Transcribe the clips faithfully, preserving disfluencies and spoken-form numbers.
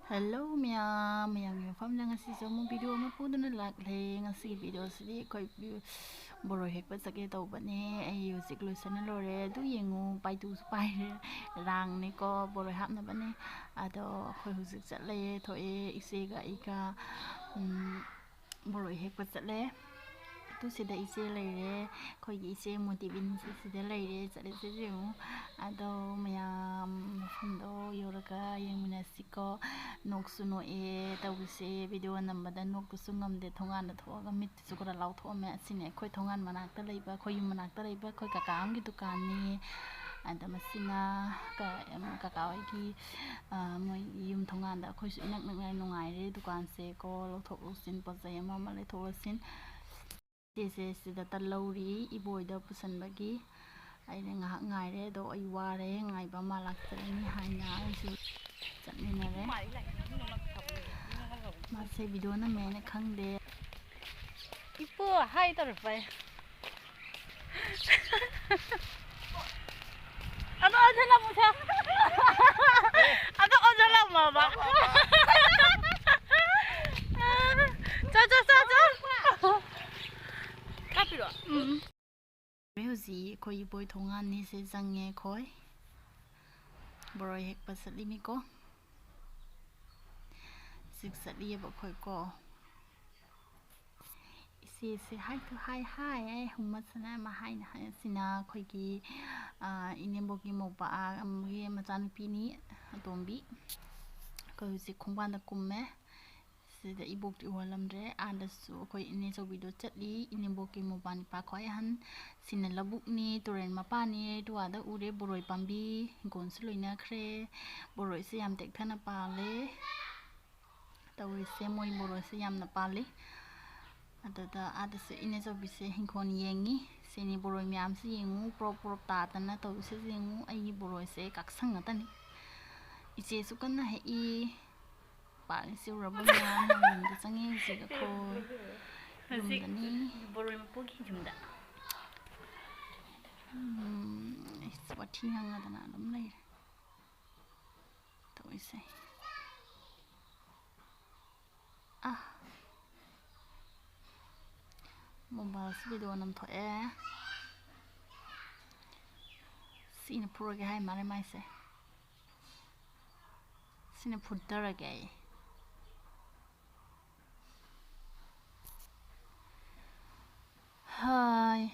Hello ꯃꯌꯥꯝ, ꯃꯌꯥꯝꯒꯤ ꯃꯐꯝꯗ ꯉꯁꯤꯁꯨ ꯑꯃꯨꯛ ꯚꯤꯗꯤꯑꯣ ꯑꯃ ꯄꯨꯗꯨꯅ ꯂꯥꯛꯂꯦ꯫ ꯉꯁꯤꯒꯤ ꯚꯤꯗꯤꯑꯣꯁꯤꯗꯤ ꯑꯩꯈꯣꯏ ꯕꯤ-, ꯕꯣꯔꯣꯏ ꯍꯦꯛꯄ ꯆꯠꯀꯦ ꯇꯧꯕꯅꯦ꯫ ꯑꯩ ꯍꯧꯖꯤꯛ ꯂꯣꯏꯁꯟꯅ ꯂꯣꯏꯔꯦ꯫ ꯑꯗꯨ ꯌꯦꯡꯉꯨ, ꯄꯥꯏꯗꯨꯁꯨ ꯄꯥꯏꯔꯦ꯫ ꯔꯥꯡꯅꯦꯀꯣ, ꯕꯣꯔꯣꯏ ꯍꯥꯞꯅꯕꯅꯦ꯫ ꯑꯗꯣ ꯑꯩꯈꯣꯏ ꯍꯧꯖꯤꯛ ꯆꯠꯂꯦ, ꯊꯣꯛꯑꯦ, ꯏꯆꯦꯒ ꯑꯩꯒ, ꯎꯝ, ꯕꯣꯔꯣꯏ ꯍꯦꯛꯄ ꯆꯠꯂꯦ꯫ ꯑꯗꯨ ꯁꯤꯗ ꯏꯆꯦ ꯂꯩꯔꯦ, ꯑꯩꯈꯣꯏꯒꯤ ꯏꯆꯦ ꯃꯣꯇꯤꯕꯤꯟꯁꯤ ꯁꯤꯗ ꯂꯩꯔꯦ꯫ ꯆꯠꯂꯁꯦ ꯌꯦꯡꯉꯨ꯫ ꯑꯗꯣ ꯃꯌꯥꯝ ꯃꯐꯝꯗꯣ ꯌꯧꯔꯒ ꯌꯦꯡꯃꯤꯟꯅꯁꯤꯀꯣ꯫ ꯅꯣꯛꯁꯨ ꯅꯣꯛꯑꯦ ꯇꯧꯔꯤꯁꯦ, ꯚꯤꯗꯤꯑꯣ ꯅꯝꯕꯗ ꯅꯣꯛꯄꯁꯨ ꯉꯝꯗꯦ꯫ ꯊꯣꯡꯒꯥꯟꯗ ꯊꯣꯛꯑꯒ ꯃꯤꯠꯇꯁꯨ ꯈꯔ ꯂꯥꯎꯊꯣꯛꯑꯝꯃꯦ꯫ ꯑꯁꯤꯅꯦ ꯑꯩꯈꯣꯏ ꯊꯣꯡꯒꯥꯟ ꯃꯅꯥꯛꯇ ꯂꯩꯕ, ꯑꯩꯈꯣꯏ ꯌꯨꯝ ꯃꯅꯥꯛꯇ ꯂꯩꯕ ꯑꯩꯈꯣꯏ ꯀꯀꯥ ꯑꯃꯒꯤ ꯗꯨꯀꯥꯟꯅꯤ꯫ ꯑꯗ ꯃꯁꯤꯅ ꯀ-, ꯀꯀꯥ ꯍꯣꯏꯒꯤ, ꯑ, ꯃꯣꯏ ꯌꯨꯝ ꯊꯣꯡꯒꯥꯟꯗ꯫ ꯑꯩꯈꯣꯏꯁꯨ ꯏꯅꯛ ꯅꯛꯅ ꯅꯨꯡꯉꯥꯏꯔꯦ ꯗꯨꯀꯥꯟꯁꯦ ꯀꯣ, ꯂꯧꯊꯣꯛ ꯂꯧꯁꯤꯟ, ꯄꯣꯠ ꯆꯩ ꯑꯃ ꯑꯃ ꯂꯩꯊꯣꯛ ꯂꯩꯁꯤꯟ꯫ ꯁꯤꯁꯦ ꯁꯤꯗ ꯇꯟ ꯂꯧꯔꯤ, ꯏꯕꯣꯏꯗ ꯄꯨꯁꯟꯕꯒꯤ꯫ ꯑꯩꯅ ꯉꯥꯏꯍꯥꯛ ꯉꯥꯏꯔꯦ, ꯑꯗꯣ ꯑꯩ ꯋꯥꯔꯦ, ꯉꯥꯏꯕ ꯑꯃ ꯂꯥꯛꯆꯔꯅꯤ ꯍꯥꯏꯅ ꯑꯩꯁꯨ ꯆꯠꯃꯤꯟꯅꯔꯦ꯫ ꯃꯥꯁꯦ ꯚꯤꯗꯤꯑꯣ ꯅꯝꯃꯦꯅ ꯈꯪꯗꯦ꯫ ꯏꯄꯨ ꯍꯥꯏ ꯇꯧꯔꯛꯄ ꯑꯩ꯫ ꯑꯗꯣ ꯑꯣꯟꯁꯤꯜꯂꯝꯃꯨꯁꯦ꯫ ꯑꯗꯣ ꯑꯣꯟꯁꯤꯜꯂꯝꯃꯣꯕ꯫ ꯆꯣ, ꯆꯣ, ꯆꯣ, ꯆꯣ꯫ ꯀꯥꯞꯄꯤꯔꯣ? ꯎꯝ꯫ ꯍꯧꯖꯤꯛ ꯑꯩꯈꯣꯏ ꯏꯕꯣꯏ ꯊꯣꯡꯒꯥꯟꯅꯤꯁꯦ ꯆꯪꯉꯦ ꯑꯩꯈꯣꯏ꯫ ꯕꯣꯔꯣꯏ ꯍꯦꯛꯄ ꯆꯠꯂꯤꯃꯤꯀꯣ꯫ ꯍꯧꯖꯤꯛ ꯆꯠꯂꯤꯑꯕ ꯑꯩꯈꯣꯏꯀꯣ꯫ ꯏꯆꯦꯁꯦ ꯍꯥꯏ ꯇꯨ ꯍꯥꯏ ꯍꯥꯏ ꯍꯥꯏ ꯍꯨꯝꯃꯠꯁꯅ ꯑꯃ ꯍꯥꯏꯅ ꯍꯥꯏ꯫ ꯑꯁꯤꯅ ꯑꯩꯈꯣꯏꯒꯤ, ꯑ, ꯏꯅꯦꯝꯕꯣꯛꯀꯤ ꯃꯧꯄꯥ ꯑꯃꯒꯤ ꯃꯆꯥꯅꯨꯄꯤꯅꯤ ꯑꯇꯣꯝꯕꯤ꯫ ꯑꯩꯈꯣꯏ ꯍꯧꯖꯤꯛ ꯈꯣꯡꯕꯥꯟꯗ ꯀꯨꯝꯃꯦ꯫ ꯁꯤꯗ ꯏꯕꯣꯛꯇꯤ ꯎꯍꯜꯂꯝꯗ꯭ꯔꯦ꯫ ꯑꯥꯗꯁꯨ ꯑꯩꯈꯣꯏ ꯏꯅꯦꯆꯧꯕꯤꯗꯣ ꯆꯠꯂꯤ꯫ ꯏꯅꯦꯝꯕꯣꯛꯀꯤ ꯃꯧꯄꯥ ꯅꯤꯄꯥ ꯈ꯭ꯋꯥꯏ ꯑꯍꯟ꯫ ꯁꯤꯅ ꯂꯧꯕꯨꯛꯅꯤ, ꯇꯨꯔꯦꯜ ꯃꯄꯥꯅꯤ꯫ ꯇꯨ ꯑꯥꯗ ꯎꯔꯦ ꯕꯣꯔꯣꯏ ꯄꯥꯝꯕꯤ, ꯍꯤꯡꯒꯣꯜꯁꯨ ꯂꯣꯏꯅꯈ꯭ꯔꯦ꯫ ꯕꯣꯔꯣꯏꯁꯦ ꯌꯥꯝ ꯇꯦꯛꯊꯅ ꯄꯥꯜꯂꯦ꯫ ꯇꯧꯔꯤꯁꯦ ꯃꯣꯏ ꯕꯣꯔꯣꯏꯁꯦ ꯌꯥꯝꯅ ꯄꯥꯜꯂꯤ꯫ ꯑꯗꯨꯗ ꯑꯥꯗꯁꯨ ꯏꯅꯦꯆꯧꯕꯤꯁꯦ ꯍꯤꯡꯈꯣꯜ ꯌꯦꯡꯉꯤ꯫ ꯁꯤꯅꯤ ꯕꯣꯔꯣꯏ ꯃꯌꯥꯝꯁꯤ ꯌꯦꯡꯉꯨ, ꯄ꯭ꯔꯣꯞ ꯄ꯭ꯔꯣꯞ ꯇꯥꯗꯅ ꯇꯧꯔꯤꯁꯦ ꯌꯦꯡꯉꯨ꯫ ꯑꯩꯒꯤ ꯕꯣꯔꯣꯏꯁꯦ ꯀꯥꯛꯁꯪ ꯉꯥꯛꯇꯅꯤ꯫ ꯏꯆꯦꯁꯨ ꯀꯟꯅ ꯍꯦꯛꯏ꯫ ꯄꯥꯛꯅ ꯆꯤꯎꯔꯕ ꯃꯌꯥꯝ ꯌꯨꯝꯗ ꯆꯪꯉꯦ ꯍꯧꯖꯤꯛ ꯑꯩꯈꯣꯏ꯫ ꯍꯧꯖꯤꯛ ꯌꯨꯝꯗꯅꯤ꯫ ꯕꯣꯔꯣꯏ ꯃꯄꯨꯒꯤ ꯌꯨꯝꯗ꯫ ꯎꯝ, ꯊꯤ ꯉꯥꯡꯅꯗꯅ ꯑꯗꯨꯝ ꯂꯩꯔꯦ ꯇꯧꯔꯤꯁꯦ꯫ ꯑꯥ꯫ ꯃꯣꯕꯥꯏꯜꯁꯤ ꯚꯤꯗꯤꯑꯣ ꯅꯝꯊꯣꯛꯑꯦ꯫ ꯁꯤꯅ ꯐꯨꯔꯒꯦ ꯍꯥꯏ ꯃꯥꯜꯂꯦ ꯃꯥꯏꯁꯦ꯫ ꯁꯤꯅ ꯐꯨꯗꯔꯒꯦ ꯑꯩ꯫ ꯍꯥꯏ꯫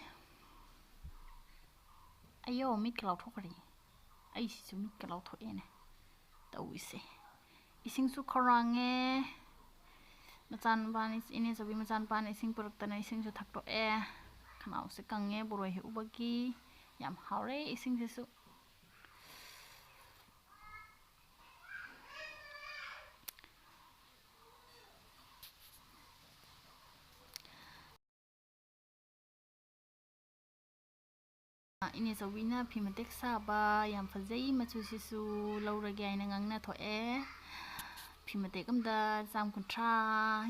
ꯑꯌꯣ, ꯃꯤꯠꯀ ꯂꯥꯎꯊꯣꯛꯈ꯭ꯔꯦ꯫ ꯑꯩꯁꯤꯁꯨ ꯃꯤꯠꯀ ꯂꯥꯎꯊꯣꯛꯑꯦꯅꯦ ꯇꯧꯔꯤꯁꯦ꯫ ꯏꯁꯤꯡꯁꯨ ꯈꯧꯔꯥꯡꯉꯦ꯫ ꯃꯆꯥꯅꯨꯄꯥꯅ, ꯏꯅꯦ ꯆꯧꯕꯤ ꯃꯆꯥꯅꯨꯄꯥꯅ ꯏꯁꯤꯡ ꯄꯨꯔꯛꯇꯅ ꯏꯁꯤꯡꯁꯨ ꯊꯛꯇꯣꯛꯑꯦ꯫ ꯈꯅꯥꯎꯁꯦ ꯀꯪꯉꯦ ꯕꯣꯔꯣꯏ ꯍꯦꯛꯎꯕꯒꯤ꯫ ꯌꯥꯝ ꯍꯥꯎꯔꯦ ꯏꯁꯤꯡꯁꯤꯁꯨ꯫ ꯏꯅꯦ ꯆꯧꯕꯤꯅ ꯐꯤ ꯃꯇꯦꯛ ꯁꯥꯕ ꯌꯥꯝ ꯐꯖꯩ, ꯃꯆꯨꯁꯤꯁꯨ ꯂꯧꯔꯒꯦ ꯍꯥꯏꯅ ꯉꯥꯡꯅ ꯊꯣꯛꯑꯦ꯫ ꯐꯤ ꯃꯇꯦꯛ ꯑꯃꯗ ꯆꯥꯝ ꯀꯨꯟꯊ꯭ꯔꯥ꯫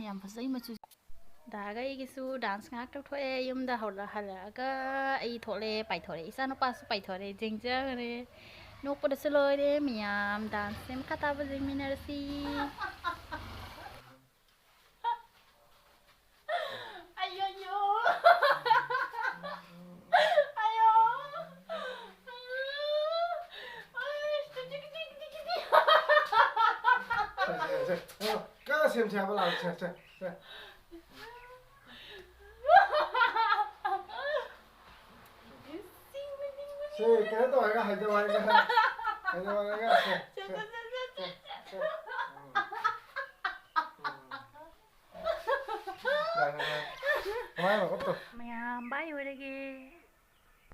ꯌꯥꯝ ꯐꯖꯩ ꯃꯆꯨ꯫ ꯗꯥꯒ ꯑꯩꯒꯤꯁꯨ ꯗꯥꯟꯁ ꯉꯥꯏꯍꯥꯛ ꯇꯧꯊꯣꯛꯑꯦ꯫ ꯌꯨꯝꯗ ꯍꯧꯔ-, ꯍꯜꯂꯛꯑꯒ ꯑꯩ ꯊꯣꯛꯂꯛꯑꯦ, ꯄꯥꯏꯊꯣꯔꯛꯑꯦ, ꯏꯆꯥꯅꯨꯄꯥꯁꯨ ꯄꯥꯏꯊꯣꯔꯛꯑꯦ꯫ ꯌꯦꯡꯖꯈ꯭ꯔꯦ, ꯅꯣꯛꯄꯗꯁꯨ ꯂꯣꯏꯔꯦ꯫ ꯃꯌꯥꯝ ꯗꯥꯟꯁꯁꯦ ꯃꯈꯥ ꯇꯥꯕ ꯌꯦꯡꯃꯤꯟꯅꯔꯁꯤ꯫ ꯑꯌꯣ, ꯑꯌꯣ꯫ ꯑꯌꯣ꯫ ꯑꯩ, ꯇꯤꯛ, ꯇꯤꯛ, ꯇꯤꯛ, ꯇꯤꯛ, ꯇꯤꯛ꯫ ꯁꯦ, ꯁꯦ, ꯁꯦ꯫ ꯑꯣ, ꯀꯟꯅ ꯁꯦꯝꯁꯦ ꯍꯥꯏꯕ ꯂꯥꯛꯑꯣ꯫ ꯁꯦ, ꯁꯦ, ꯁꯦ꯫ ꯁꯦ, ꯀꯩꯅꯣ ꯇꯧꯔꯒ ꯍꯥꯏꯗꯧ ꯍꯥꯏꯔꯒ꯫ ꯍꯥꯏꯗꯧ ꯍꯥꯏꯔꯒ꯫ ꯁꯦ, ꯁꯦ, ꯁꯦ, ꯁꯦ, ꯁꯦ꯫ ꯁꯦ, ꯁꯦ꯫ ꯎꯝ꯫ ꯎꯝ꯫ ꯌꯥꯔꯦ, ꯌꯥꯔꯦ꯫ ꯀꯃꯥꯏꯅ ꯎꯞꯇꯣ? ꯃꯌꯥꯝ ꯕꯥꯏ ꯑꯣꯏꯔꯒꯦ꯫